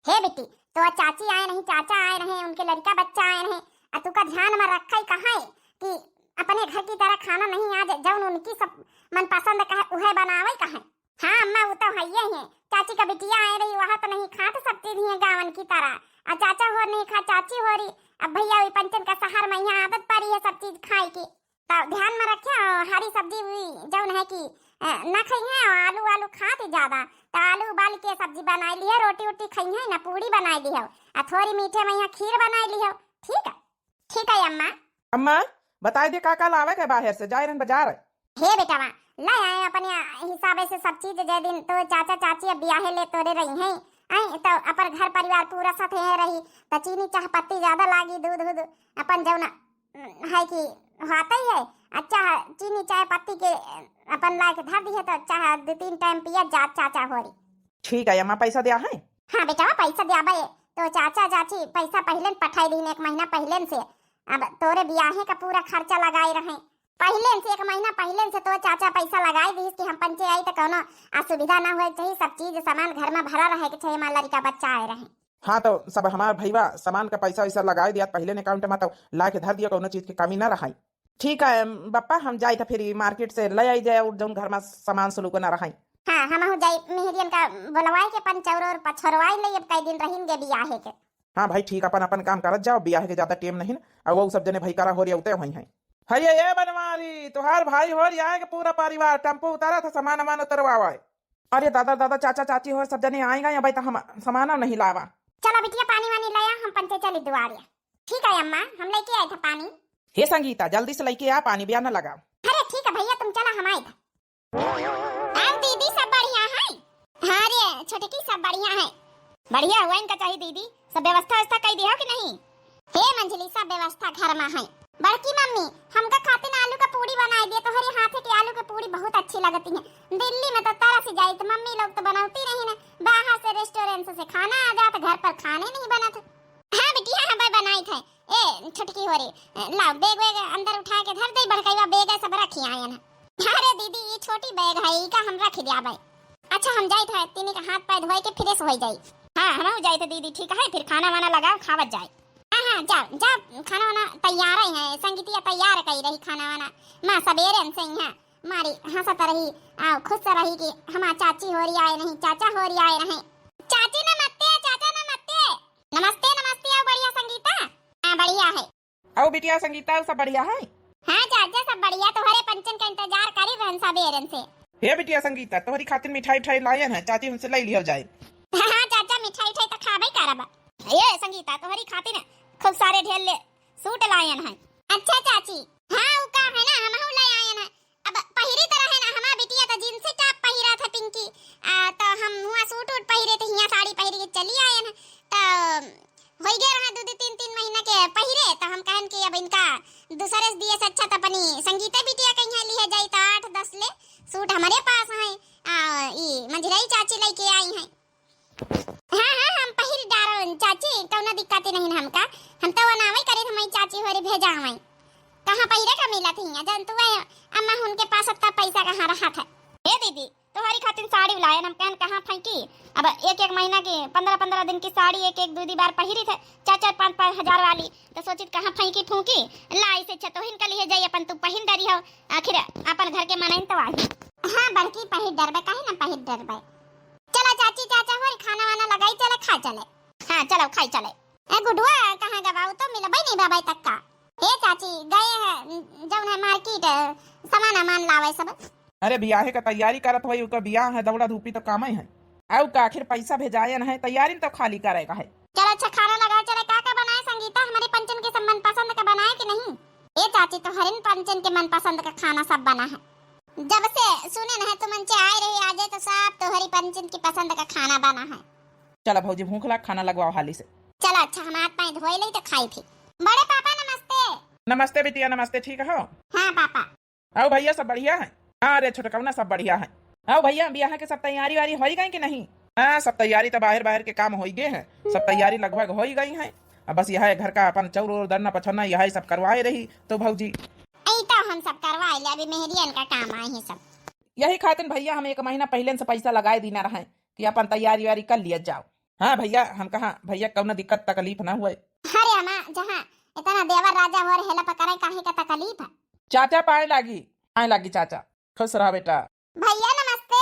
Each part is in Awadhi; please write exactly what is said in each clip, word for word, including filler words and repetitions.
हे बेटी, तो चाची आए नहीं, चाचा आए रहे, उनके लड़का बच्चा आए रहे, आ तू का ध्यान में रखा ही कहाँ है कि अपने घर की तरह खाना नहीं, आज जौन उनकी सब मनपसंद का है, उहे बनावे का है। हाँ अम्मा, वो तो है ही है। चाची का बिटिया आए रही, वहाँ तो नहीं खात सब चीज ही गावन की तरह। आ चाचा हो नहीं खा, चाची हो रही। अब भैया, वही पंचन का शहर में यहाँ आदत पड़ी है सब चीज खाए की। तो ध्यान में रखे, हरी सब्जी भी जौन है कि, अ, ना खाई है, आलू, आलू खात ही ज्यादा। तो आलू उबाल के सब्जी बनाई ली है, रोटी, वोटी खाई है ना, पूड़ी बनाई ली हो, आ थोड़ी मीठे में यहाँ खीर बनाई ली हो। ठीक है, ठीक है अम्मा। अम्मा, बताई दे का का लावे के बाहर से, जाए रहन बाजार। हे बेटवा, ले आए अपने हिसाबे से सब चीज, जे दिन तो चाचा चाची अब बियाहे ले तोरे रही हैं, आई तो अपन घर परिवार पूरा साथे रही, तो चीनी चाह पत्ती ज्यादा लागी, दूध, दूध अपन जौन है कि होता ही है। अच्छा, चीनी चाय पत्ती के अपन ला के धर दी है, तो चाह दो तीन टाइम पिया जा चाचा होरी। ठीक है अम्मा, पैसा दिया है? हाँ बेटवा, पैसा दिया बे। तो चाचा चाची पैसा पहले न पठाई दीन, एक महीना पहले से। अब तोरे बियाहे का पूरा खर्चा लगाए रहे, पहले से, एक महीना पहले से तो चाचा पैसा लगाए दीस कि हम पंचे आई तो कौनो असुविधा ना होए चाहिए, सब चीज सामान घर में भरा रहे के चाहिए, हमार लड़का बच्चा आए रहे। हाँ, तो सब हमार भईवा सामान का पैसा वैसा लगाए दिया पहले ने अकाउंट में, तो ला के धर दिया, कौनो चीज की कमी ना रहाई। ठीक है बप्पा, हम जाई तो फिर मार्केट से ले आई जाए और जौन घर में सामान सुलू को ना रहाई। हाँ, हम हो जाई मेहरियन का बोलवाए के पंचौर और पछोरवाई ले, अब कई दिन रहिन गे बियाहे के। हाँ भाई ठीक, अपन अपन काम करत जाओ, बियाहे के ज्यादा टेम नहीं। अब वो सब जने भाई करा हो रही उते वही है। हये ये बनवारी, तोहार भाई हो रही आए के पूरा परिवार टेम्पो उतारा था, सामान वामान उतरवावा है। अरे दादा, दादा, चाचा, चाची हो, सब जने आए गए, अबे तो हम सामान नहीं लावा। चला बिटिया, पानी वानी लाया, हम पंचे चली दुआरे। ठीक है अम्मा, हम लेके आए थे पानी। हे संगीता, जल्दी से लेके आ पानी, बिया न लगा। अरे ठीक है भैया, तुम चला, हम आए थे। और दीदी, सब बढ़िया है? हाँ रे छोटकी, सब बढ़िया है। बढ़िया हुआ इनका चाहिए दीदी, सब व्यवस्था व्यवस्था कई दिया हो कि नहीं? हे मंझली, सब व्यवस्था घर में है। बड़की मम्मी, हमका खातिर आलू का पूड़ी बनाई दे, तोहरे हाथे के आलू के पूड़ी बहुत अच्छी लगती है। दिल्ली में तो तरस जाइत, मम्मी लोग तो बनौती रही ना, बाहर से रेस्टोरेंट से खाना आ जात, घर पर खाने नहीं बनत। हाँ बिटिया, हम बनाई थे। ए छोटकी हो रे, लाओ बैग वैग अंदर उठा के धर दे, बड़कैवा बैग है सब रखी आयन है। अरे दीदी, ये छोटी बैग है, इका हम रख दिया भाई। अच्छा, हम जाइत है, तीनी का हाथ पैर धोए के फ्रेश हो जाई। हाँ, हम जाइत है दीदी, ठीक है, फिर खाना वाना लगाओ, खावत जाए। हाँ, हाँ, जाओ, जाओ, खाना वाना तैयार ही है, संगीतिया तैयार करी रही खाना वाना। माँ सबेरे से यहाँ मारी हंसत रही, आ, खुश रही कि हमार चाची हो रही आए नहीं, चाचा हो रही आए रहे। चाची नमस्ते, चाचा नमस्ते। नमस्ते, नमस्ते, आओ बढ़िया संगीता। हाँ, बढ़िया है। आओ बिटिया संगीता, आओ, सब बढ़िया है? हाँ चाचा, सब बढ़िया, तोहरे पंचन का इंतजार करी रहन सबेरन से। हे बिटिया संगीता, तोहरी खातिर मिठाई उठाई लायन है, चाची उनसे ले लियो जाए। हाँ, हाँ चाचा, मिठाई उठाई तो खाबे करब। ये संगीता, तोहरी खातिर खूब सारे ढेर ले सूट लायन है। अच्छा चाची। हाँ, उ का है ना, हमहू ले आयन है। अब पहिरी तो रहे ना, हमार बिटिया तो जींस टॉप पहिरा था पिंकी, आ, तो हम हुआ सूट उट पहिरे थे, हियाँ साड़ी पहिर के चली आयन है। तो होई गए रहा दो, दो तीन, तीन महीना के पहिरे, तो हम कहन कि अब इनका दूसरे से दिए से अच्छा तो अपनी संगीता बिटिया कहीं लिहे जाई, तो आठ दस ले सूट हमारे पास हैं। आ, ई मंझरई चाची लेके आई हैं। हाँ, हाँ, हम पहिर डारो चाची, कौनो दिक्कत ही नहीं हमका। हम तो वनावे करे थे, मई चाची होरे भेजा हमें। कहाँ पहिरे का मिला थी, जन तू है, अम्मा उनके पास इतना पैसा कहाँ रहा था। हे दीदी, तोहरी खातिर साड़ी लायन, हम कहन कहाँ फेंकी। अब एक एक महीना की, पन्द्रह पन्द्रह दिन की साड़ी एक एक दो दो बार पहिरी थे, चार चार पाँच पाँच हजार वाली, तो सोचित कहाँ फेंकी फूंकी, लाई से छतोहिन का लिए जाई, अपन तू पहिन डरी हो, आखिर अपन घर के मनइन तो आई। हाँ बड़की, पहिर डरबे, काहे ना पहिर डरबे। चला चाची, चाचा होरी, खाना वाना लगाई, चले खाए चले। हाँ चलो खाई चले। ए गुडुआ, कहाँ गवा? उ तो मिलबे नहीं बाबा तक का। हे चाची, गए हैं जौन है मार्केट, सामान अमान लावे सब। अरे बियाहे का तैयारी करत होई, उका बियाह है, दौड़ा धूपी तो कामे है। आउ का, आखिर पैसा भेजायन है, तैयारी तो खाली करे का है। चल अच्छा, खाना लगा चले, का का बनाए संगीता, हमारे पंचन के सब मनपसंद का बनाए कि नहीं? ए चाची, तोहरिन पंचन के मनपसंद का खाना सब बना है। जब से सुने न है तुमन चे आए रही, आजे तो सब तोहरी पंचन की पसंद का खाना बना है। चला भौजी, भूख लाग, खाना लगवाओ हाली से। चला अच्छा, हम हाथ पाँव धोए ले तो खाई फिर। बड़े पापा नमस्ते। नमस्ते बिटिया, नमस्ते, ठीक हो? हाँ पापा। आओ भैया, सब बढ़िया है? हाँ रे छोटकौना, सब बढ़िया है। आओ भैया, बियाह के सब तैयारी वारी होई गई कि नहीं? हाँ, सब तैयारी तो बाहर बाहर के काम होई गए हैं, सब तैयारी लगभग होई गई है। अब बस यह है घर का अपन चौर और दरना पछरना, यह सब करवाए रही तो भौजी। ई तो हम सब करवाए ले, अभी मेहरियन का काम आए हैं सब। यही खातिर भैया हम एक महीना पहले से पैसा लगाए दीना रहे कि अपन तैयारी वारी कर लिया जाओ। हाँ भइया, हम कहा भइया कउनो दिक्कत तकलीफ ना हुए। अरे अम्मा, जहाँ इतना देवर राजा हो रहे हेल्प करे, काहे का तकलीफ है? चाचा पाए लागी, आए लागी चाचा। खुश रहा बेटा। भइया नमस्ते।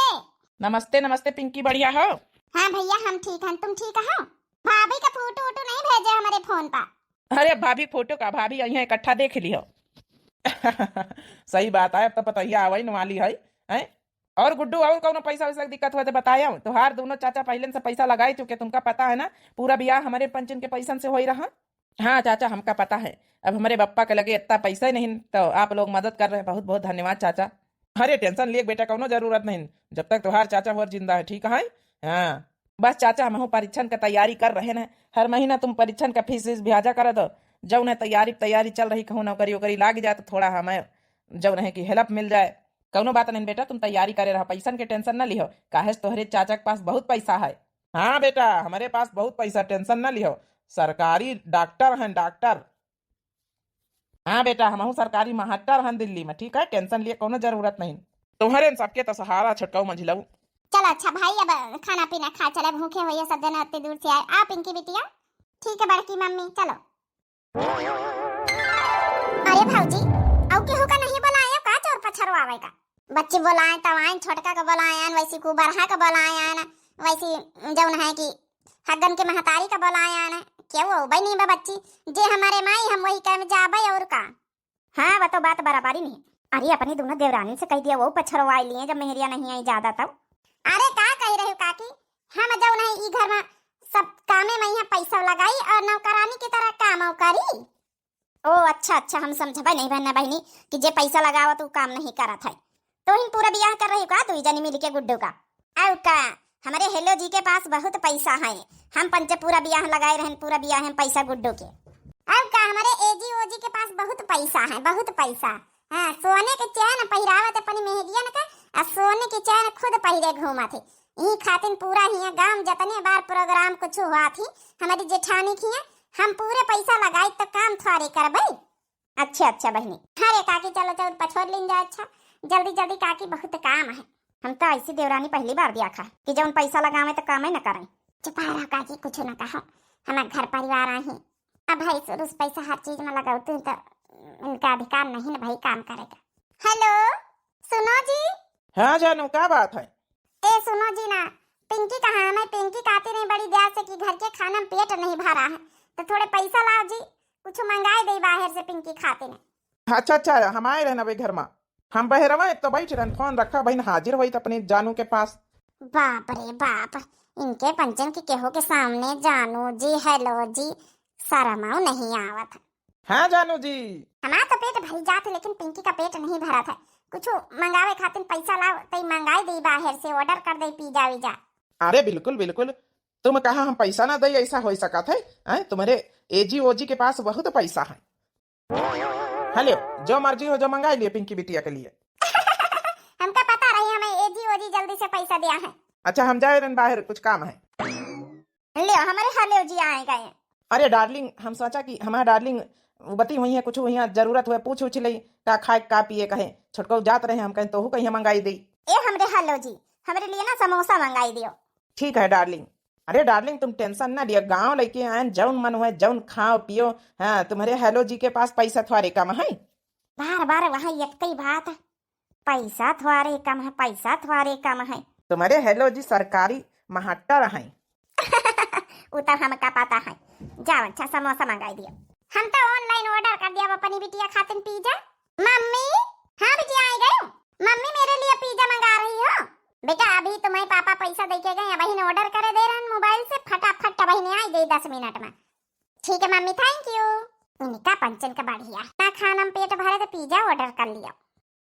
नमस्ते नमस्ते पिंकी, बढ़िया हो? हाँ भइया हम ठीक हन, तुम ठीक हो? भाभी का फोटो वोटो नहीं भेजे हमरे फोन पर? अरे भाभी फोटो का, भाभी अइहैं इकट्ठा देख लिहो। सही बात है, अब तो पतोहिया आवइन वाली है, हैं? और गुड्डू, और कउनो पैसा वैसा के दिक्कत हुए तो बताया, तोहार दोनों चाचा पहिले से पैसा लगाए चुके, तुमका पता है ना, पूरा बियाह हमरे पंचन के पैसन से होई रहा। हाँ चाचा, हमका पता है, अब हमरे बप्पा के लगे इतना पैसा ही नहीं, तो आप लोग मदद कर रहे हैं, बहुत बहुत धन्यवाद चाचा। अरे टेंशन लिए बेटा, कउनो जरूरत नहीं, जब तक तोहार चाचा होर जिंदा है, ठीक है? हाँ बस चाचा, हमहू परीक्षन का तैयारी कर रहे हैं, हर महीना तुम परीक्षन का फीस वीस भेजा करत हो, जउन है तैयारी तैयारी चल रही, कहूँ नौकरी वोकरी लाग जाए तो थोड़ा हमें जउन है कि हेल्प मिल जाए। कउनो बात नहीं बेटा, तुम तैयारी करे रहा, पैसन के टेंशन न लिहो, काहे से तोहरे चाचा के पास बहुत पैसा है। हाँ बेटा, हमरे पास बहुत पैसा, टेंशन न लिहो, सरकारी डॉक्टर हैं डॉक्टर। हाँ बेटा, हमहू सरकारी मास्टर हन दिल्ली में, ठीक है, टेंशन लिए कउनो जरूरत नहीं। तुम्हरे इन सबके तो सहारा छोटकाऊ मंझिलऊ। चलो अच्छा भाई, अब खाना पीना खा चले, भूखे होइए सब जने, इतनी दूर से आए। आ पिंकी बिटिया, ठीक है बड़की मम्मी, चलो। अरे भौजी, अउ केहू का नहीं बोलाए का चोर पछरवावे का? बच्ची बोलाए तब आइन, छोटका का बोलाए आइन, वैसी कुबरहा का बोलाए आइन, वैसी जउन है कि हगन के महतारी का बोलाए आइन। केहू अउबे नहीं बा बच्ची, जे हमरे माई हम वही कहे में जाबे और का। हाँ, वो तो बात बराबरी नहीं। अरे अपनी दोनों देवरानी से कह दिया, वो पछरवाई लिए जब मेहरिया नहीं आई ज्यादा तब। अरे का कह रहे हो काकी, हम जउन है ई घर में सब कामे में यहाँ पैसा लगाई और नौकरानी की तरह काम करी। ओ अच्छा अच्छा, हम समझबे नहीं बहना बहिनी कि जे पैसा लगावत उ काम नहीं करत है। तो ही पूरा बियाह कर रही का दुई जनी मिल के गुड्डू का? और का, हमरे हेलो जी के पास बहुत पैसा है, हम पंचे पूरा बियाह लगाए रहन, पूरा बियाह में पैसा गुड्डू के। और का, हमरे एजी ओजी के पास बहुत पैसा है, बहुत पैसा। हाँ, सोने के चैन पहिरावत अपनी मेहरियन का, आ सोने के चैन खुद पहिरे घूमत है। ई खातिन पूरा हियाँ गाँव जतने बार प्रोग्राम कुछ हुआ थी, हमारी जेठानी की है, हम पूरे पैसा लगाई तो काम थोड़े करबई। अच्छा अच्छा बहिनी। अरे काकी चलो चलो पछोर लीन जा। अच्छा जल्दी जल्दी काकी, बहुत काम है। हम तो ऐसी देवरानी पहली बार देखा कि जउन पैसा लगावे तो कामे न करे। चुप रहो काकी, कुछ न कहो, हमार घर परिवार आही। अब भाई शुरू से पैसा हर चीज में लगावती तो इनका अधिकार नहीं न भाई काम करे का। हेलो, सुनो जी। हाँ जानू, का बात है? ए सुनो जी ना, पिंकी कहाँ है? मैं पिंकी कहती नहीं बड़ी देर से कि घर के खाना में पेट नहीं भरा है, तो थोड़े पैसा लाओ जी, कुछ मंगाई दे बाहर से पिंकी खाती नहीं। अच्छा अच्छा, हम आए रहन अबे घर में, हम बहरवा एक तो बैठ रहन, फोन रखा बहिन, हाजिर होई तो अपने जानू के पास। बाप रे बाप, इनके पंचन के केहू के सामने जानू जी, हेलो जी, शरमाऊ नहीं आवत। हाँ जानू जी। हमार तो पेट भरी जात है, लेकिन पिंकी का पेट नहीं भरत है। कुछ मंगावे खातिर पैसा लाओ, तई मंगाई दे बाहर से, ऑर्डर कर दे पिज्जा विज्जा। अरे बिल्कुल बिल्कुल, तुम कहा हम पैसा ना दे, ऐसा हो सकत है? हैं? तुम्हारे एजी ओजी के पास बहुत पैसा है। हेलो, जो मर्जी हो जो मंगा लिए पिंकी बिटिया के लिए। हमका पता रही, हमें एजी ओजी जल्दी से पैसा दिया है। अच्छा हम जाए रहन बाहर, कुछ काम है। ले हमरे हेलो जी आए गए। अरे डार्लिंग, हम सोचा कि हमार डार्लिंग बती हुई है, कुछ हुई है, जरूरत हुए पूछ उछ लई, का खाए का पिए कहे। छोटको जात रहे, हम कहें तोहू कहीं मंगाई दे। ए हमरे हेलो जी, हमरे लिए ना समोसा मंगाई दियो। ठीक है डार्लिंग। अरे डार्लिंग तुम टेंशन ना लियो, गाँव लेके आए, जउन मन हुए जउन खाओ पियो। हाँ तुम्हारे हेलो जी के पास पैसा थोड़े कम है। बार बार वहाँ एक ही बात, पैसा थोड़े कम है, पैसा थोड़े कम है। तुम्हारे हेलो जी सरकारी महट्टर हैं। उ तो हमका पता है। जाओ अच्छा समोसा मंगाई दियो। हम तो ऑनलाइन ऑर्डर कर दिया अपनी बिटिया खातिन पिज्जा। मम्मी, हाँ बिटिया आ गई। मम्मी मेरे लिए पिज्जा मंगा रही हो? बेटा अभी तुम्हारे पापा पैसा दे के गए, वही ऑर्डर करे दे रहे हैं मोबाइल से, फटाफट वही आई गई दस मिनट में। ठीक है मम्मी, थैंक यू। इनका पंचन का बढ़िया ना, खाना में पेट भरे तो पिज्जा ऑर्डर कर लिया।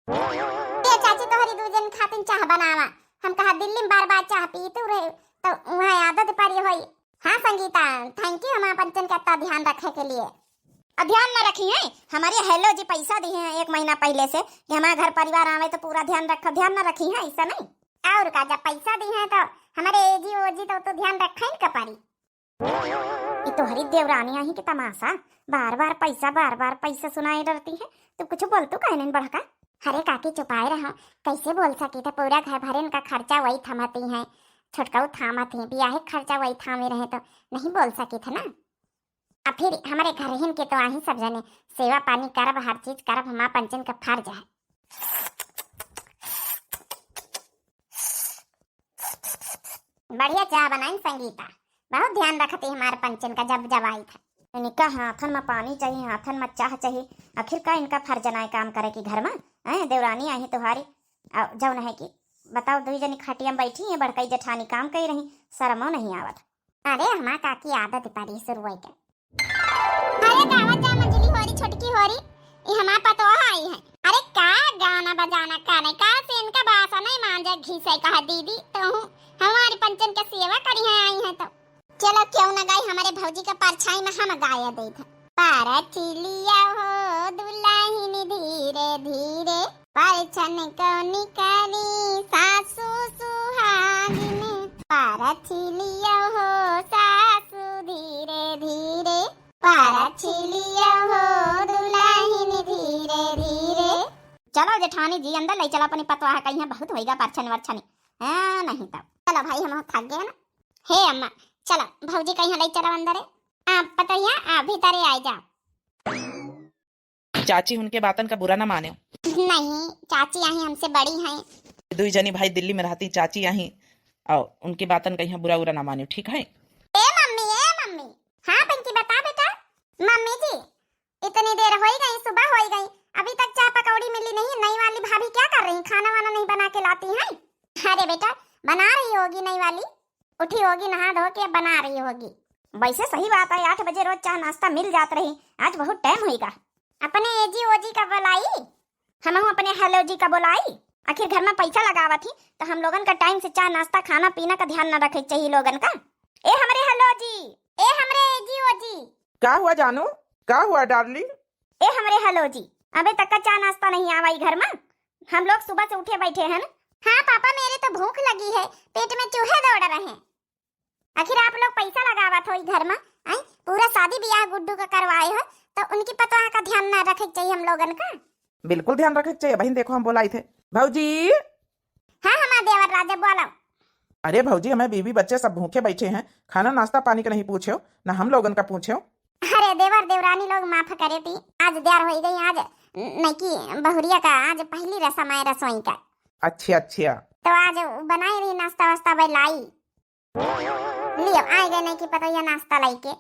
ए चाची, तोहरी दू जन खातिन चाह बनावा। हम कहा दिल्ली में बार बार चाह पीतू रहे, तो वहाँ आदत पड़ी होई। हाँ संगीता, थैंक यू हमारे पंचन का इतना ध्यान रखे के लिए। अब ध्यान न रखी है, हमारे हेलो जी पैसा दी हैं एक महीना पहले से कि हमारे घर परिवार आवे तो पूरा ध्यान रखो, ध्यान न रखी है, ऐसा नहीं। और का, जब पैसा दी हैं तो हमारे एजी ओजी तो, तो ध्यान रखे ही का पड़ी। ई तोहरी देवरानी आही के तमाशा, बार बार पैसा, बार बार पैसा सुनाए डरती है। तू कुछ बोल तो कहने बड़का। अरे काकी चुपाए रहो, कैसे बोल सकी थे, पूरा घर भरेन का खर्चा वही थमाती हैं। छोटकऊ थामत ही, बियाहे खर्चा वही थामे रहे तो नहीं बोल सकित है ना। अब फिर हमरे घरहिन के तो आही सब जने, सेवा पानी करब, हर चीज करब, हमार पंचन का फर्ज है। बढ़िया चाह बनाइन संगीता, बहुत ध्यान रखती हमारे पंचन का जब जब आई था। इनका हाथन में पानी चाहिए, हाथन में चाह चाहिए, आखिर का इनका फर्ज ना है काम करे की घर में? हैं, देवरानी आई तुहारी, अउ जौन है कि बताओ, दुई जनी खटिया में बैठी हैं, बड़कई जेठानी काम करी रही, शर्मो नहीं आवत। अरे हमार काकी आदत पड़ी शुरुए के। अरे गावत जा मंझली होरी, छोटकी होरी, ई हमार पतोह आई है। अरे का गाना बजाना करे, का से इनका बासन नहीं मांजे घिसे कहा दीदी, तो हूँ हमारी पंचन के सेवा करी है आई है तो। चलो क्यों न गाई, हमारे भौजी का परछाई में हम गाय दे थे। परछिलिया हो दुल्हन धीरे धीरे, परछन कौनी करी सासू सुहागिन। परछिलिया हो सासू धीरे धीरे, परछिलिया हो दुल्हन धीरे धीरे। चलो जेठानी जी, अंदर ले चलो अपनी पतवाह, कहीं बहुत होइगा परछन वरछनी। हाँ, नहीं तो। चलो भाई, हम थक गए ना। हे अम्मा, चलो भौजी कहीं ले चलो अंदर। आप पतोहिया, आप भीतरे आ जाओ। चाची उनके बातन का बुरा ना माने। नहीं, चाची आई हमसे बड़ी हैं। दुई जनी भाई दिल्ली में रहती, चाची आई और उनके बातन का यहाँ बुरा उरा ना माने, ठीक है? ए मम्मी, ए मम्मी। हाँ पिंकी, बता बेटा। मम्मी जी, इतनी देर होई गई, सुबह होई गई, अभी तक चाह पकौड़ी मिली नहीं। नई वाली भाभी क्या कर रही, खाना वाना नहीं बना के लाती हैं? अरे बेटा, बना रही होगी नई वाली, उठी होगी नहा धो के, बना रही होगी। वैसे सही बात है, आठ बजे रोज चाह नाश्ता मिल जात रही, आज बहुत टाइम होइगा। अपने एजी ओजी का बुलाई, हमहू अपने हेलो जी का बुलाई। आखिर घर में पैसा लगावत ही तो हम लोगन का टाइम से चाह नाश्ता खाना पीना का ध्यान न रखे चाहिए लोगन का। ए हमरे हेलो जी, ए हमरे एजी ओजी। का हुआ जानू, का हुआ डार्लिंग? ए हमरे हेलो जी, अबे तक का चाह नाश्ता नहीं आवा ई घर में। हम लोग सुबह से उठे बैठे हैं ना। हाँ पापा, मेरे तो भूख लगी है, पेट में चूहे दौड़ रहे हैं। आखिर आप लोग पैसा लगावत हो ई घर में, आई? पूरा शादी बियाह गुड्डू का करवाए हो, तो उनकी पतवाह का ध्यान ना रखे के चाहिए हम लोगन का? बिल्कुल ध्यान रखे के चाहिए बहिन। देखो हम बोलाई थे भौजी। हाँ हमार देवर राजा, बोलो। अरे भौजी, हमें बीवी बच्चे सब भूखे बैठे हैं, खाना नाश्ता पानी का नहीं पूछे हो, ना हम लोगन का पूछे हो। अरे देवर देवरानी लोग माफ करे ती, आज देर होई गई, आज नकी बहुरिया का आज पहली रसम है रसोई का। अच्छा अच्छा। तो आज बनाई रही नाश्ता वास्ता भाई लाई। लियो, आए गए नहीं कि पतोहिया नाश्ता लइके।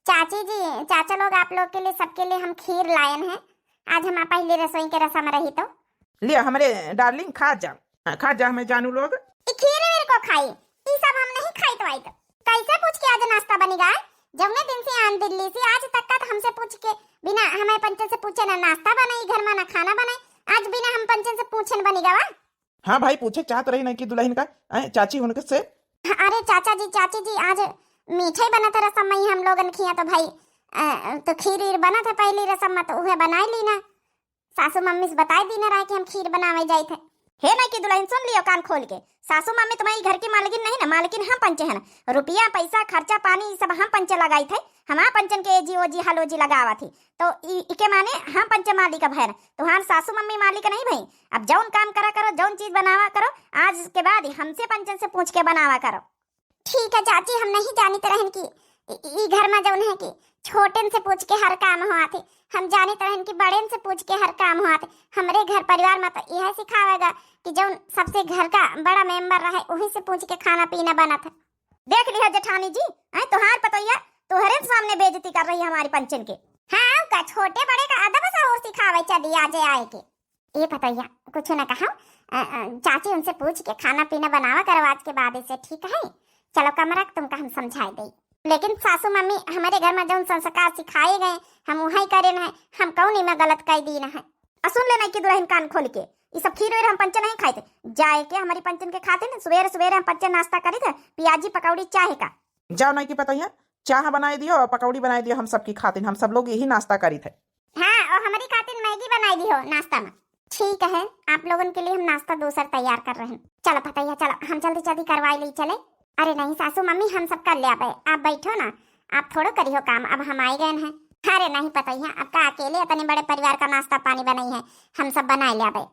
चाची जी, चाचा लोग, आप लोग के लिए, सबके लिए हम खीर लायन हैं। आज हम पहली रसोई के रसम रही तो। लियो, हमरे डार्लिंग, खा जा। हाँ, खा जा, हमें जानू लोग। ई खीर वीर को खाई, ई सब हम नहीं खाई तो आई तो। कैसे पूछ के आज नाश्ता बनी गा? जौने दिन से आन दिल्ली से आज तक का तो हमसे पूछ के, बिना हमें पंचन से पूछे ना नाश्ता बनाई घर में, ना खाना बनाई। आज बिना हम पंचन से पूछन बनी गा वा? हाँ भाई, पूछे चाहत रही ना कि दुल्हन का, ऐ, चाची उनके से। अरे चाचा जी, चाची जी, आज मीठे बनत है रसम में हम लोगन खिया तो भाई, अ, तो खीर वीर बनत है पहली रसम में, तो उहे बनाई ली ना। सासू मम्मी से बताई दी ना रहा कि हम खीर बनावे जाइत है। हे नहीं कि दुल्हन, सुन लियो कान खोल के, सासू मम्मी तुम्हारी घर की मालकिन नहीं ना, मालकिन हम पंचे हैं ना। रुपया पैसा खर्चा पानी ई सब हम पंचे लगाई थे, हमार पंचन के एजी ओजी हलोजी लगावा थी। तो ई, इके माने हम पंचे मालिक भैन, तुहार सासू मम्मी मालिक नहीं भई। अब जौन काम करा करो, जौन चीज बनावा करो, आज के बाद हमसे पंचन से पूछ के बनावा करो। ठीक है चाची, हम नहीं जानित रहन कि ई, ई घर में जौन है कि छोटेन से पूछ के हर काम होत है, हम जानित रहन कि बड़ेन से पूछ के हर काम होत है। हमरे घर परिवार में तो यह सिखावेगा कि जौन सबसे घर का बड़ा मेंबर रहे, वही से पूछ के खाना पीना बनत है। देख लिहा जेठानी जी, आए तोहार पतोहिया तोहरे सामने बेइज्जती कर रही है हमारी पंचन के। हाँ, का छोटे बड़े का अदब सहूर सिखावे चली आजे आए के। ए पतोहिया, कुछ न कहो, अ, अ, चाची उनसे पूछ के खाना पीना बनावा करो आज के बाद से, ठीक है? चलो कमरा तुमका हम समझाए दई। लेकिन सासू मम्मी, हमारे घर में जौन संस्कार सिखाए गए, हम वही करे न है, हम कौन इमा गलत कह दी न है। आ सुन ले नहीं कि दुल्हन कान खोल के, ई सब खीर वीर हम पंचे नहीं खाइत। जाए के हमारी पंचन के खातिर सुबेरे सुबेरे हम पंचे नाश्ता करी थे, पियाजी पकौड़ी चाहे का। जाओ नहीं कि पतोहिया, चाह बनाए दियो और पकौड़ी बनाए दियो हम सबकी खातिर, हम सब लोग यही नाश्ता करी थे। हाँ, और हमारी खातिर मैगी बनाए दियो नाश्ता में। ठीक है, आप लोगन के लिए हम नाश्ता दूसर तैयार कर रहे हैं। चलो पतोहिया, चलो हम जल्दी जल्दी करवाई ली चले। अरे नहीं सासू मम्मी, हम सब कर ले आबे, आप बैठो ना, आप थोड़ो करियो काम, अब हम आए गए हैं। अरे नहीं पतोहिया, अब का अकेले इतने बड़े परिवार का नाश्ता पानी बनाई है, हम सब बनाए ले आबे।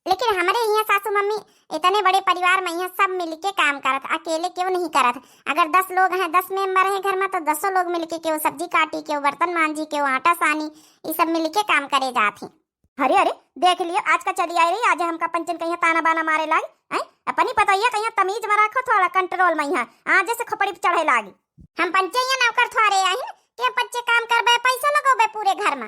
लेकिन हमरे यहाँ सासू मम्मी इतने बड़े परिवार में यहाँ सब मिलके काम करत, अकेले केहू नहीं करत। अगर दस लोग हैं, दस मेंबर हैं घर में, तो दसों लोग मिलके केहू सब्जी काटी, केहू बर्तन मांजी, केहू आटा सानी, ये सब मिलके काम करे जात ही। अरे, अरे, देख लियो, आज का चली आई रही, आज हमका पंचन कहिया ताना बाना मारे लाग। हैं? अपनी पतोहिया कहिया तमीज में रखो, थोड़ा कंट्रोल में यहाँ, आज से खोपड़ी पे चढ़े लागी। हम पंचे यहाँ नौकर थोड़े आहिन कि हम पंचे काम करबे, पैसा लगोबे पूरे घर में।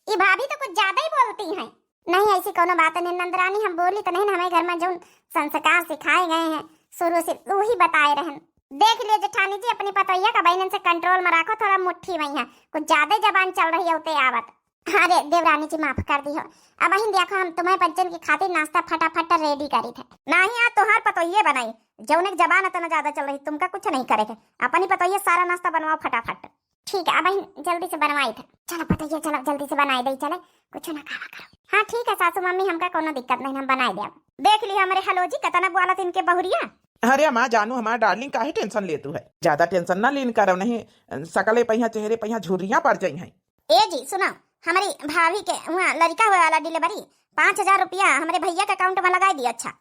ई भाभी तो कुछ ज्यादा ही बोलती हैं। नहीं, ऐसी कोनो बात नहीं नंदरानी, हम बोली तो नहीं ना, हमारे घर में जो संस्कार सिखाए गए हैं शुरू से, वही बताए रहन। देख लियो जेठानी जी, अपनी पतोहिया का बहनन से कंट्रोल में रखो, थोड़ा मुट्ठी में है, कुछ ज्यादा ही जबान चल रही है उते आवत। अरे देवरानी जी, माफ कर दी हो, अब अहिन देखो हम तुम्हें पंचन की खातिर नाश्ता फटाफट रेडी करी थे। नहीं, आज तोहार पतोहिए बनाई, जौने की जबान इतना ज्यादा चल रही, तुमका कुछ नहीं करे के, अपनी पतोहिए सारा नाश्ता बनवाओ फटाफट। ठीक है, अब अहिन जल्दी से बनवाई थे। चलो पतोहिए, चलो जल्दी से बनाई दे, चले कुछ ना खावा करो। हाँ ठीक है सासू मम्मी, हमका कोनो दिक्कत नहीं, हम बनाई दे। देख ली हमरे हलो जी, कितना बोलत इनके बहुरिया। अरे माँ जानू, हमार डार्लिंग, काहे टेंशन लेतू है? ज्यादा टेंशन ना लीन करो, नहीं सकले पहिया चेहरे पहिया झुर्रियाँ पड़ जाई हैं। ए जी सुनो, हमारी भाभी के वहाँ लड़का हुए वाला डिलीवरी, पाँच हजार रुपया हमारे भैया के अकाउंट में लगाई दियो। अच्छा।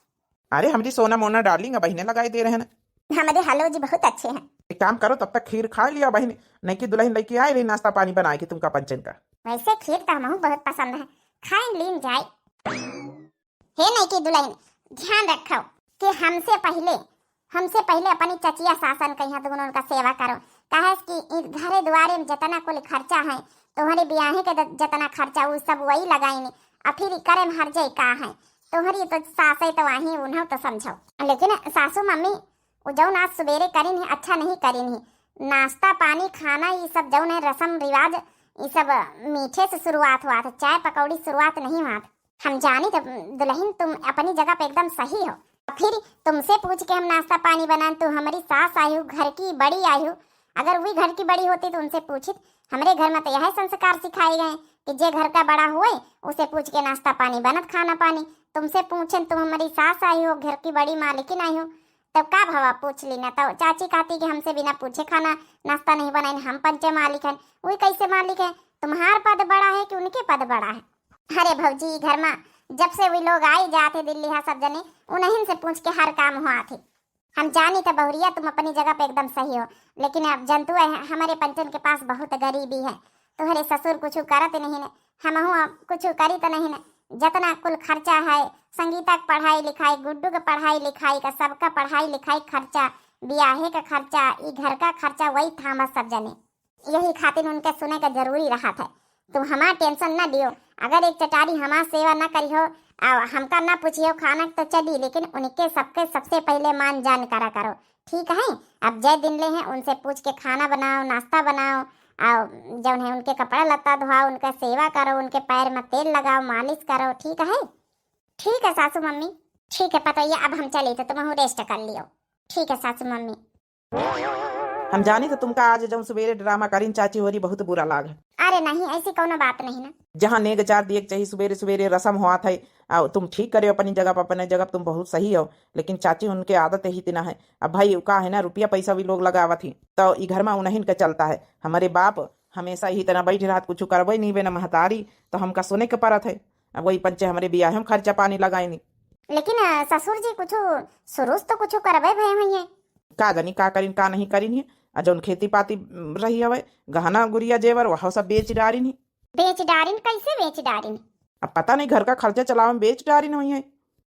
अरे हमरी सोना मोना डार्लिंग, अब अहिने लगाई दे रहे हैं। हमारे हलो जी बहुत अच्छे हैं। एक काम करो, तब तक खीर खा लिया बहिन, नहीं कि दुल्हन लइके आए रही नाश्ता पानी बनाए के तुमका पंचन का। वैसे खीर तो हमहू बहुत पसंद है, खाइन लीन जाए। हे नहीं कि दुल्हन, ध्यान रखो कि हमसे पहले, हमसे पहले अपनी चचिया सासन कहिया दोनों का सेवा करो, काहे कि इ घरे दुआरे में जितना कुल खर्चा है, तुम्हारे ब्याहे के द-, जितना खर्चा, वो सब वही लगाइन, आ फिर करे में हर जाए का है, तुम्हारी तो सासे तो वहीं, उन्हें तो समझो। लेकिन सासू मम्मी, वो जौन आज सुबेरे करिन ही, अच्छा नहीं करिन ही। नाश्ता पानी खाना, ये सब जौन है रस्म रिवाज, ये सब मीठे से शुरुआत हुआ था, चाय पकौड़ी शुरुआत नहीं हुआ था। हम जानी तो दुल्हन तुम अपनी जगह पे एकदम सही हो। फिर तुमसे पूछ के हम नाश्ता पानी बनान, तू हमारी सास आई हो, घर की बड़ी आई हो। अगर वही घर की बड़ी होती तो उनसे पूछित। हमरे घर में तो यह संस्कार सिखाए गए कि जे घर का बड़ा हुए, उसे पूछ के नाश्ता पानी बनत, खाना पानी। तुमसे पूछेन, तुम हमारी सास आई हो, घर की बड़ी मालकिन आई हो, तब का भवा पूछ ली ना। तो चाची कहती कि हमसे बिना पूछे खाना नाश्ता नहीं बनाइन, हम पंचे मालिक हैं। वही कैसे मालिक हैं? तुम्हार पद बड़ा है कि उनके पद बड़ा है? अरे भौजी, ई घर में जब से वे लोग आई जात है दिल्ली, हाँ, सब जने उन्हीं से पूछ के हर काम हुआ थे। हम जानी तो बहुरिया तुम अपनी जगह पे एकदम सही हो, लेकिन अब जनतु है, हमारे पंचन के पास बहुत गरीबी है। तुम्हारे ससुर कुछ करत नहीं ने, हमहू अब कुछ करी तो नहीं ने। जितना कुल खर्चा है, संगीता के पढ़ाई लिखाई, गुड्डू के पढ़ाई लिखाई का, सबका पढ़ाई लिखाई खर्चा, ब्याहे का खर्चा, ई घर का खर्चा, वही थामस सब जने। यही खातिर उनके सुने के जरूरी रहत है। तुम हमार टेंशन ना लियो। अगर एक चटारी हमार सेवा ना करिहो, आ हमका ना पूछियो खाना तो चली, लेकिन उनके सबके सबसे पहले मान जान करा करो, ठीक है? अब जय दिन ले हैं, उनसे पूछ के खाना बनाओ, नाश्ता बनाओ, और जौन है उनके कपड़ा लत्ता धोआओ, उनका सेवा करो, उनके पैर में तेल लगाओ, मालिश करो, ठीक है? ठीक है सासू मम्मी। ठीक है पतोहिया, अब हम चली तो तुम रेस्ट कर लियो। ठीक है सासू मम्मी। हम जानी तो तुमका आज जौन सुबेरे ड्रामा करिन चाची होरी बहुत बुरा लाग है। अरे नहीं, ऐसी कोनो बात नहीं ना। जहाँ नेग चार दिए के चाहिए सुबेरे सुबेरे रसम होत है, आ तुम ठीक करे अपनी जगह पर, अपने जगह पर तुम बहुत सही हो, लेकिन चाची उनके आदत यही तना है। अब भाई का है ना, रुपया पैसा भी लोग लगावत ही, तो ई घर में उन्हीं का चलता है। हमारे बाप हमेशा यही तना बैठ रहत, कुछ करबे नहीं बे ना महतारी, तो हमका सुने के पड़त है। अब वही पंचे हमरे बियाह में खर्चा पानी लगाए नहीं। लेकिन, अ, ससुर जी कुछ सुरुस तो कुछ करबे भए हुई है। का जानी का करिन, का नहीं करिन है। आ जौन खेती पाती, उम, रही हवे, गहना गुरिया जेवर, वह सब बेच डारिन है। बेच डारिन? कैसे बेच डारिन? अब पता नहीं, घर का खर्चा चलावे में बेच डारिन हुई है।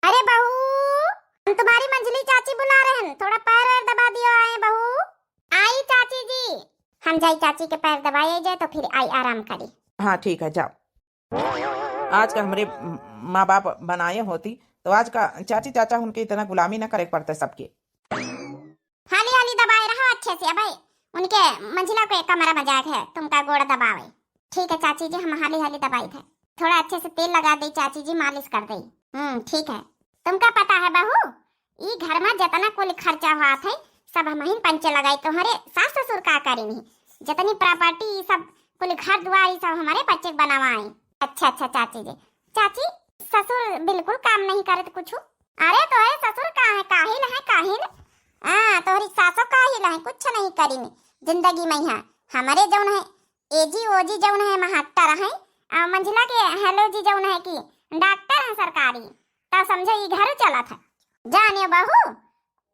अरे बहू, हम तुम्हारी मंझली चाची बुला रहे हैं, थोड़ा पैर वैर दबा दियो, आए बहू। आई चाची जी। हम जाई चाची के पैर दबाए जाए तो फिर आई आराम करी। हाँ ठीक है, जाओ। आज का हमरे म-, माँ बाप बनाए होती तो आज का चाची चाचा उनके इतना गुलामी ना करे पड़ते सबके। हाली हाली दबाए रहो अच्छे से। अबे उनके मंझिला के कमरा में जाके तुमका गोड़ दबावे। ठीक है चाची जी, हम हाली हाली दबाई थे। थोड़ा अच्छे से तेल लगा दे चाची जी, मालिश कर दे। हम्म, ठीक है। तुमका पता है बहू, ई घर में जितना कुल खर्चा हुआ थे, सब हमहिन पंचे लगाई। तुम्हारे सास ससुर का करी नहीं, जितनी प्रॉपर्टी, ई सब कुल घर दुआर, ई सब हमारे पंचे बनवाए। अच्छा अच्छा चाची जी। चाची, ससुर बिल्कुल काम नहीं करत कुछ? अरे तोहरे ससुर का है, काहिल है, काहिल। हाँ, तोहरी सासो काहिल है, कुछ नहीं करी नहीं जिंदगी में। यहाँ हमारे जौन है, एजी ओजी जौन है, महट्टर है, आ मंझिला के हेलो जी जौन है कि डॉक्टर है सरकारी। का समझे ई घर चलत है? जाने बहू,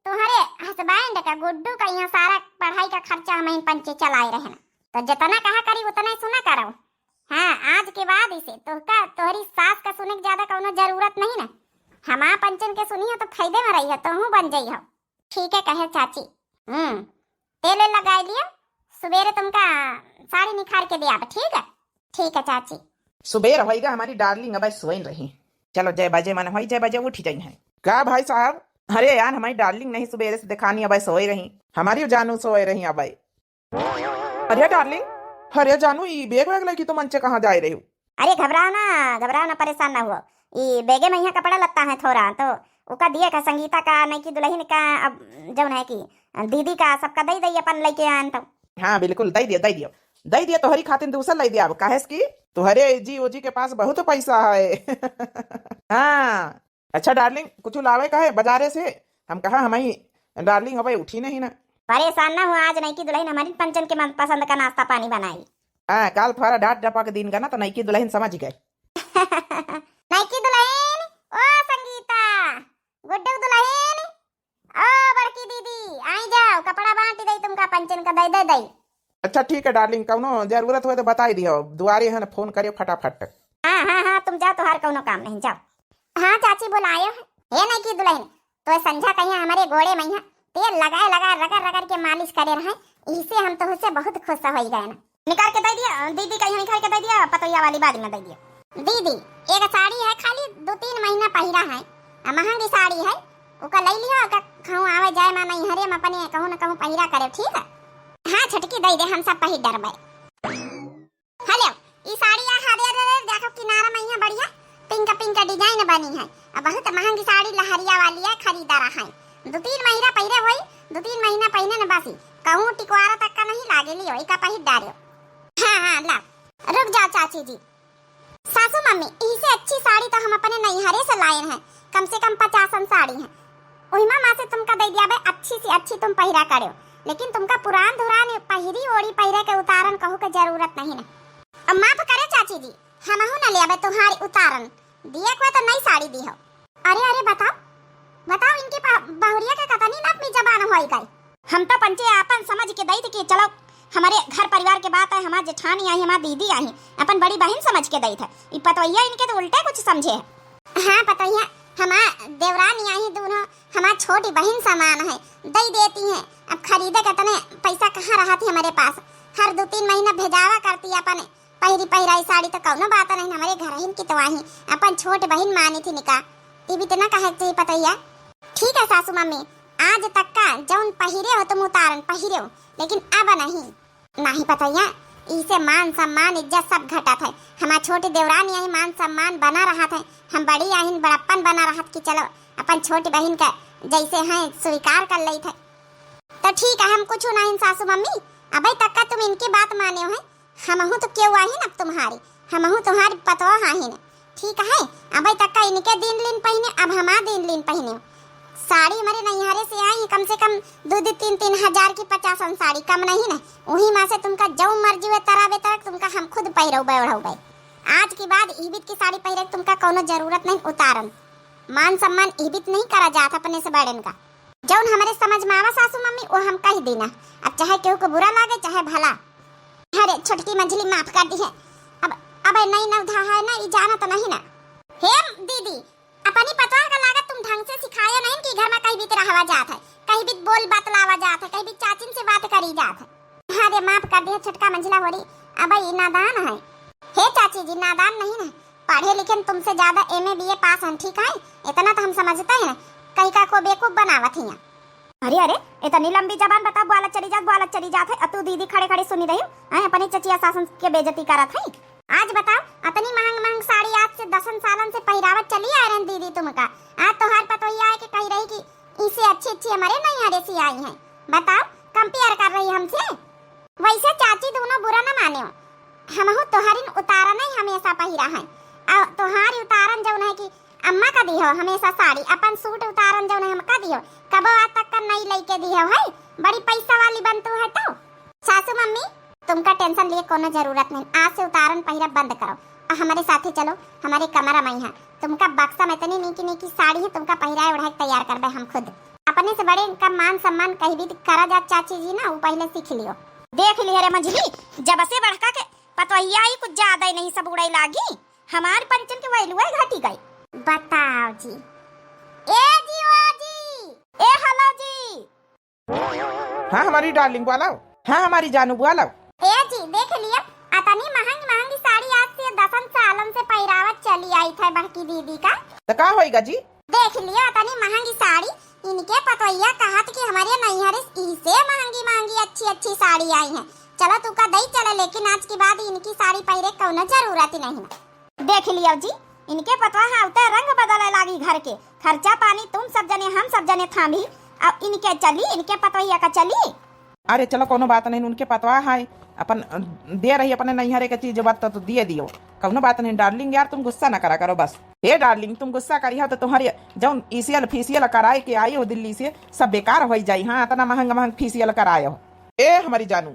तुम्हारे husband का, गुड्डू का यहाँ सारा पढ़ाई का खर्चा हम ही पंचे चलाए रहे ना, तो जितना कहा करी उतना ही सुना करो। हाँ, आज के बाद इसे तोहका, तोहरी सास का सुने के ज्यादा कौनो जरूरत नहीं ना। हमार पंचन के सुनी हो तो फायदे में रही हो, तोहू बन जाई हो। ठीक है कहे चाची। हम्म, तेल वेल लगाई लियो, सुबेरे तुमका साड़ी निखार के दियाब, ठीक है? ठीक है चाची। सुबेर होइगा हमारी darling, अबे सोइन रही। चलो, जय बजे मन होई, जय बजे उठ जाई हैं। का भाई साहब? अरे यार, हमारी darling नहीं सुबेरे से देखानी, अबे सोए रही। हमारी जानू सोए रही अबे। अरे darling, अरे जानू, ई bag वैग लेके तुम अंचे कहाँ जाए रही हो? अरे घबराओ ना, घबराओ ना, परेशान ना हुओ। ई bag में यहाँ कपड़ा लत्ता है थोड़ा, तो ओका दिए का, संगीता का, नई की दुल्हन का, अब जौन है कि दीदी का, सबका दई दई अपन लेके आन तो। हाँ बिल्कुल, दई दियो, दई दियो, दई दियो, तोहरी खातिर दूसर लाई दिया, अब काहे से कि तोहरे जी ओजी के पास बहुत पैसा है। हाँ, अच्छा darling, कुछ लावे का है बाजारे से? हम कहा, हमारी darling अबे उठी नहीं ना। परेशान ना हो, आज नई की दुल्हन हमारी पंचन के मनपसंद का नाश्ता पानी बनाई। हाँ, काल थोड़ा डांट डपक दिन का ना, तो नई की दुल्हन समझ गए। नई की दुल्हन, ओ संगीता, गुड्डू दुल्हन, ओ बड़की दीदी, आई जाओ, कपड़ा बांट दई तुमका, पंचन का दई, दई, दई। अच्छा ठीक है darling, कौनो जरूरत होए तो बताई दियो, दुआरे है ना, फोन करियो फटाफट। हाँ, हाँ, हाँ, तुम जाओ, तोहार कौनो काम नहीं, जाओ। हाँ चाची, बुलायो है। हे नई की दुल्हन, तो संझा कहिया हमारे गोड़े में यहाँ तेल लगाए लगाए रगड़ रगड़ के मालिश करे रहे, इसे हम तो उससे बहुत खुश हो गए ना। निकाल के दे दिया दीदी, कहिया निकाल के दे दिया, पतोहिया वाली बाद में दे दिया। दीदी, एक साड़ी है, खाली दो तीन महीना पहिरा है, आ महंगी साड़ी है, ओका ले लियो, ओका कहूँ आवे जाए में नहीं हरे में अपने कहूँ न कहूँ पहिरा करे, ठीक है? हाँ छोटकी, दे दे, हम सब पहिर डरबे। हेलो, ई साड़ी आ हरे रे रे, देखो किनारा में यहाँ बढ़िया pink pink design बनी है, अब बहुत महंगी साड़ी लहरिया वाली है, खरीदा रहा है। दो तीन महीना पहिरे होई, दो तीन महीना पहिने न बसी, कहूँ टिकवारा तक का नहीं लागे, लियो, इका पहिर डारियो। हाँ, हाँ, ला, रुक जाओ चाची जी। सासू मम्मी, इसे अच्छी साड़ी तो हम अपने नैहरे से लाए हैं, कम से कम पचासन साड़ी हैं, ओहिमा मा से तुमका दे दिया बे, अच्छी सी अच्छी तुम पहिरा करो, लेकिन तुमका पुरान धुरान पहिरी ओढ़ी पहिरे के उतारन कहू के जरूरत नहीं है। अब माफ करे चाची जी, हमहू न लेबे तुम्हारी उतारन, दिए को तो नई साड़ी दी हो। अरे, अरे, बताओ, बताओ, इनके पा-, बहुरिया के कतनी नरमी जबान होई गई। हम तो पंचे आपन समझ के दई थे कि चलो, हमारे घर परिवार के बात है, हमार जेठानी आई, हमार दीदी आई, अपन बड़ी बहिन समझ के दई थे। ई पतोहिया इनके तो उल्टे कुछ समझे है। हाँ पतोहिया, हमार देवरानी आई दोनों, हमार छोटी बहिन समान है, दई देती हैं। अब खरीदे के तने पैसा कहाँ रहत है हमारे पास, हर दो तीन महीना भेजावा करती अपन पहिरी पहिराई साड़ी तो कौनो बात नहीं, हमारे घर हिन की तो आई, अपन छोट बहिन मानी थी निका, ई भी तो ना कहे के चाहिए पतोहिया। ठीक है सासू मम्मी, आज तक का जौन पहिरे हो तुम उतारन पहिरे हो, लेकिन अब नहीं। नहीं पतोहिया, इसे मान सम्मान इज्जत सब घटत है। हमार छोटी देवरानी आई, मान सम्मान बना रहत है, हम बड़ी आहिन बड़प्पन बना रहत कि चलो अपन छोटी बहिन का जैसे हैं स्वीकार कर लेत है। तो ठीक है, हम कुछ नहीं सासू मम्मी, अबे तक का तुम इनकी बात माने हो है, हमहू तो केहू आहिन अब तुम्हारी, हमहू तुम्हारी पतोह आहिन। ठीक है, अबे तक का इनके दिन लिन पहिने, अब हमार दिन लिन पहिने। साड़ी हमारे नैहरे से आई, कम से कम दो दो तीन तीन हजार की पचासन साड़ी, कम नहीं ना। वही मा से तुमका जौ मर्जी हुए तराबे तरक, तुमका हम खुद पहिरौबे ओढ़ौबे। आज के बाद इबित की साड़ी पहिरे के तुमका कौनो जरूरत नहीं उतारन। मान सम्मान इबित नहीं करा जात अपने से बड़न का। जौन हमरे समझ में आवा सासू मम्मी, वो हम कह दीना। अब चाहे केहू को बुरा लागे, चाहे भला। अरे छोटकी मंझली माफ कर दी है। अब, अब नई नवधा है ना, ई जानत नहीं ना। हे दीदी, अपनी पतवा का लागत तुम ढंग से सिखाया नहीं कि घर में कहीं बीत रहवा जात है, कहीं बीत बोल बतलावा जात है, कहीं बीत चाचिन से बात करी जात है। अरे माफ कर दी है छोटका मंझला होरी, अब ई नादान है। हे चाची जी, नादान नहीं ना, पढ़े लिखे न तुमसे ज्यादा एमए बीए पास हैं, ठीक है, इतना तो हम समझते हैं, कहीं का को बेवकूफ बनावत हिया। अरे, अरे, इतनी लंबी जबान बताओ, बोलत चली जात, बोलत चली जात है, अ तू दीदी खड़े खड़े सुनी रही, हैं, अपनी चचिया सासन के बेइज्जती करत है। आज बताओ, अतनी महंग महंग साड़ी आज से दसन सालन से पहिरावत चली आ रहे दीदी तुमका, आज तोहार पतोहिया आए के कही रही कि इसे अच्छी अच्छी हमारे नैहरे से आई हैं। बताओ, कंपेयर कर रही हमसे? वैसे चाची दोनों बुरा न मानियो, हमहू तोहरिन उतारन ही हमेशा पहिरा है। और तोहारी उतारन जौन है कि अम्मा का दिहो हमेशा साड़ी, अपन सूट उतारन जौन है हमका दिहो, कबो आज तक का नई लइके दिहो है, बड़ी पैसा वाली बनतू है तो। सासू मम्मी, तुमका टेंशन लिए कोनो जरूरत नहीं, आज से उतारन पहिरा बंद करो। हमरे साथे चलो, हमरे कमरा मइहाँ। तुमका बक्सा में इतनी नीकी नीकी साड़ी है, तुमका पहिराए ओढ़ाए के तैयार करबे हम खुद। अपने से बड़े का मान सम्मान कहीं भी करा जात चाची जी ना, वो पहिले सीख लियो। देख लिहे रे मंझली, जब से बड़का के पतोहिया ही कुछ ज्यादा ही नहीं सब उड़ाई लागी, हमार पंचन के वैलुए घटी गई। बताओ जी। ए जी, ओ जी, ए हेलो जी। हाँ हमारी डार्लिंग बोलाओ, हाँ हमारी जानू बोलाओ। ए जी, देख लिया, अतनी महंगी महंगी साड़ी आज से दसन सालन से पहिरावत चली आई थे बड़की दीदी का। तो का होइगा जी? देख लिया, अतनी महंगी साड़ी, इनके पतोहिया कहत कि हमरे नैहरे इसे महंगी महंगी अच्छी अच्छी साड़ी आई हैं। चलो तू का दई चले, लेकिन आज के बाद इनकी साड़ी पहिरे कौनो जरूरत ही नहीं ना। देख लियो जी, इनके पतवा है उते रंग बदले लागी घर के, खर्चा पानी तुम सब जने हम सब जने थामी, अब इनके चली, इनके पतोहिया का चली। अरे चलो कौनो बात नहीं, उनके पतवा है, अपन, अ, दे रही अपने नैहरे के चीज बात तो, तो दिए दियो, कौनो बात नहीं डार्लिंग, यार तुम गुस्सा ना करा करो बस। हे डार्लिंग, तुम गुस्सा करी हो तो तुम्हारे जौन ईसीएल फीसीएल कराए के आई हो दिल्ली से, सब बेकार हो जाई। हाँ, इतना महंगा महंगा फीसीएल कराए हो। ए हमारी जानू,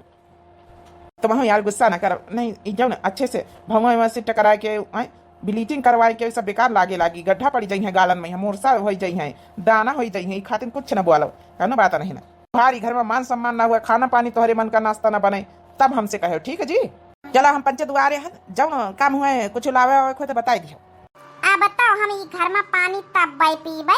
तुम यार गुस्सा ना करो। नहीं, ई जौन अच्छे से भौंवा वहाँ से टकराए के, आए, ब्लीचिंग करवाए के, सब बेकार लागे लागी, गड्ढा पड़ी जाई है गालन में, मोरसा हो जाई है, दाना हो जाई है, ई खातिर कुछ ना बोलो, कौनो बात नहीं ना। भारी घर में मान सम्मान ना हुआ, खाना पानी तोहरे मन का नाश्ता ना बने, तब हमसे कहो, ठीक है जी? चला हम पंचे दुआरे हैं, जौन काम हुए, कुछ लावे वावे को तो बताई दियो। अब तो हम ई घर में पानी तब पीबे,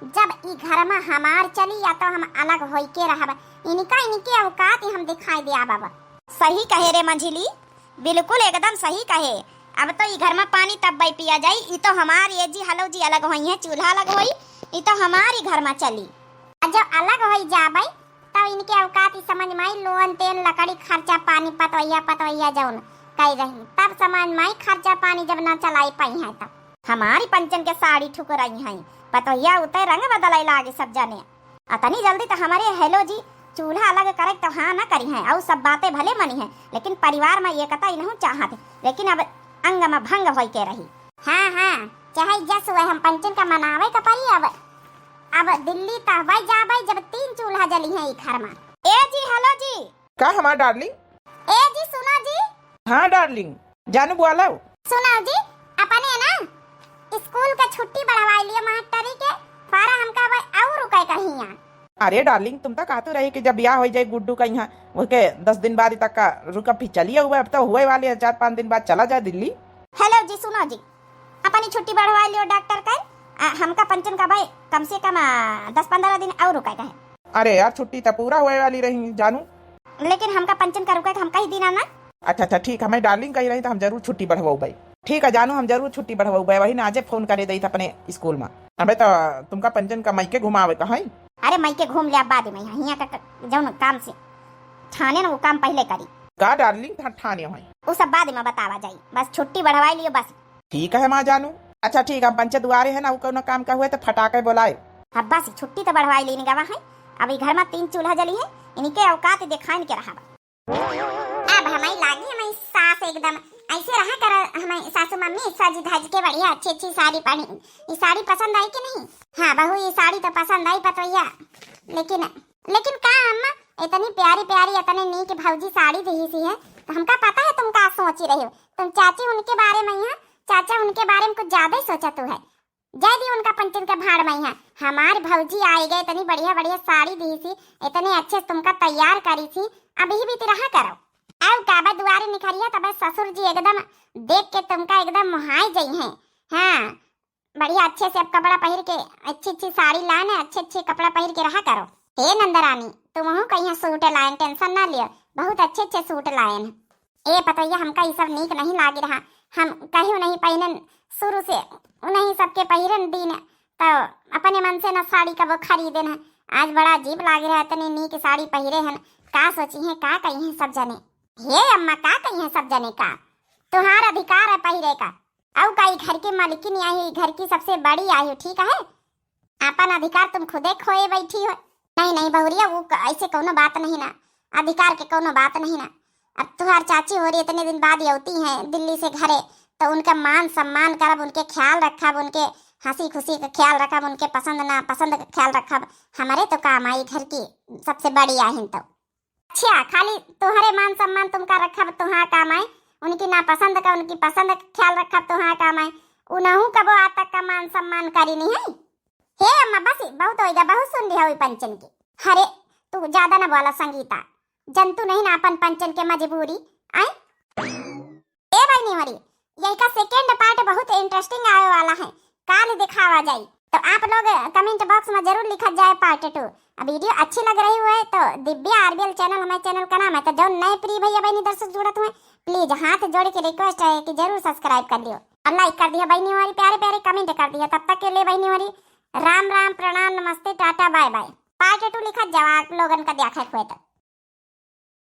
जब ई घर में हमार चली या तो हम अलग होई के रहब। इनका, इनके औकात ही हम दिखाई दे अब। सही कहे रे मंझली, बिल्कुल एकदम सही कहे। अब तो ई घर में पानी तब पिया जाई, ई तो हमार ए जी हेलो जी अलग होई है, चूल्हा अलग होई, ई तो हमार ही घर में चली। आ जब अलग होई जाबे, तब इनके औकात ही समझ में आई, लोन तेल लकड़ी खर्चा पानी पतवैया पतवैया जौन कई रही, तब समझ में आई खर्चा पानी जब ना चलाई पाई है तब। हमारी पंचन के साड़ी ठुकराई है, पतवैया उते रंग बदलाई लागे सब जने। अतनी जल्दी तो हमारे हेलो जी चूल्हा अलग करे तो हाँ ना करी है, और सब बातें भले मनी है, लेकिन परिवार में एकता इनहू चाहत है, लेकिन अब अंग में भंग होई के रही। हाँ, हाँ, चाहे जस हुए हम पंचन का मनावे का पड़ी। अब, अब दिल्ली तहबे जाबे जब तीन चूल्हा जली है ई घर में। ए जी, हेलो जी। का हमार डार्लिंग? ए जी, सुनो जी। हाँ डार्लिंग, जानू बोलो। सुनो जी, अपने ना स्कूल के छुट्टी बढ़वाई लियो मास्टरी के, पर हमका अब और रुके कहीं यहाँ। अरे डार्लिंग, तुम तो कहते रहे कि जब ब्याह हो जाए गुड्डू का यहाँ, उसके दस दिन बाद तक का रुका, फिर चलिए हुए, अब तो हुए वाले हैं, चार पाँच दिन बाद चला जाए दिल्ली। हेलो जी, सुनो जी, अपनी छुट्टी बढ़वा लियो डॉक्टर का, आ, हमका पंचन का भाई कम से कम, आ, दस पन्द्रह दिन और रुका है। अरे यार, छुट्टी तो पूरा हुए वाली रही जानू। लेकिन हमका पंचन का रुका है, हमका ही दिन आना। अच्छा, अच्छा, ठीक, हमें डार्लिंग कही रही तो हम जरूर छुट्टी बढ़वाऊ भाई। ठीक है जानू, हम जरूर छुट्टी बढ़वाऊ भाई, वही ना आजे फोन करे दई अपने स्कूल में। अबे तो तुमका पंचन का मायके घुमावे का है? अरे मायके घूम ले, अब बाद में यहाँ, यहाँ का, का जौन काम से ठाने ना वो काम पहले करी। का डार्लिंग था ठाने है? वो सब बाद में बतावा जाई, बस छुट्टी बढ़वाई लियो बस। ठीक है माँ जानू। अच्छा ठीक, हम पंचे दुआरे है ना, वो कोनो काम का हुए तो फटाके बोलाए। अब बस छुट्टी तो बढ़वाई लेने गवा है, अब ई घर में तीन चूल्हा जली है, इनके औकात दिखाइन के रहा। अब हमारी लागी हमारी सास एकदम ऐसे रहा कर, हमारी सासू मम्मी सज धज के बढ़िया अच्छी अच्छी साड़ी पहनी। ये साड़ी पसंद आई कि नहीं? हाँ बहू, ये साड़ी तो पसंद आई पतोहिया, लेकिन, लेकिन का अम्मा, इतनी प्यारी प्यारी इतने नीक भौजी साड़ी दिही सी है, तो हमका पता है तुम का सोची रही हो। तुम चाची उनके बारे में यहाँ, चाचा उनके बारे में कुछ ज्यादा ही सोचत हो है। जय दी उनका पंचन के भाड़ में यहाँ। हमार भौजी आई गए, इतनी बढ़िया बढ़िया साड़ी दी सी, इतने अच्छे से तुमका तैयार करी सी, अभी भी रहा करो। अब काबे दुआरे निखरिया तबे ससुर जी एकदम देख के तुमका एकदम मोहाई जई हैं। हाँ, बढ़िया अच्छे से अब कपड़ा पहिर के, अच्छी अच्छी साड़ी लाने, अच्छे अच्छे कपड़ा पहिर के रहा करो। हे नंदरानी, तुमहू कहीं सूट लाइन, टेंशन ना लियो, बहुत अच्छे अच्छे सूट लाइन। ए पतोहिया, हमका ई सब नीक नहीं लागी रहा, हम कहियो नहीं पहिरन, शुरू से उन्हीं सबके पहिरन दिन, तो अपने मन से ना साड़ी कबो खरीदे ना। आज बड़ा अजीब लागी रहा, इतनी नीक साड़ी पहिरे हन, का सोची हैं, का कही हैं सब जने। हे अम्मा, का कही हैं सब जने का? तुहार अधिकार है पहिरे का। अउ का, ई घर की मालकिन आई, ई घर की सबसे बड़ी आई, ठीक है? आपन अधिकार तुम खुदे खोए बैठी हो। नहीं, नहीं बहुरिया, वो क-, ऐसे कौनो बात नहीं ना, अधिकार के कौनो बात नहीं ना। अब तुहार चाची हो रही, इतने दिन बाद अवती हैं दिल्ली से घरे, तो उनका मान सम्मान करब, उनके ख्याल रखब, उनके हंसी खुशी का ख्याल रखब, उनके पसंद ना पसंद का ख्याल रखब। हमारे तो काम आई घर की सबसे बड़ी आहिन तो। अच्छा, खाली तुहरे मान सम्मान तुमका रखब, तुहार काम आई, उनकी नापसंद का, उनकी पसंद का ख्याल रखब तो हाँ काम आए। उनहू कबो आज तक का मान सम्मान करी नहीं है। हे अम्मा, बस बहुत होइगा, बहुत सुन लिया हुई पंचन की। अरे, तू ज्यादा ना बोला संगीता, जनतू नहीं ना अपन पंचन के मजबूरी। आए ए बहिनी हमारी, यही का सेकेंड पार्ट बहुत इंटरेस्टिंग आवे वाला है, काल दिखावा जाई। तो आप लोग कमेंट बॉक्स में जरूर लिखत जाए पार्ट टू। अब वीडियो अच्छी लग रही हुए तो दिव्या आरबीएल चैनल हमारे चैनल का नाम है। तो जो नए प्रिय भैया बहनी दर्शक जुड़त हुए, प्लीज हाथ जोड़ के रिक्वेस्ट है कि जरूर सब्सक्राइब कर लियो और लाइक कर दिया बहनी हमारी, प्यारे प्यारे कमेंट कर दिया। तब तक के लिए बहनी हमारी राम राम, प्रणाम, नमस्ते, tata, bye bye. Part two लिखत जावा आप लोगन का देखा हुए तक।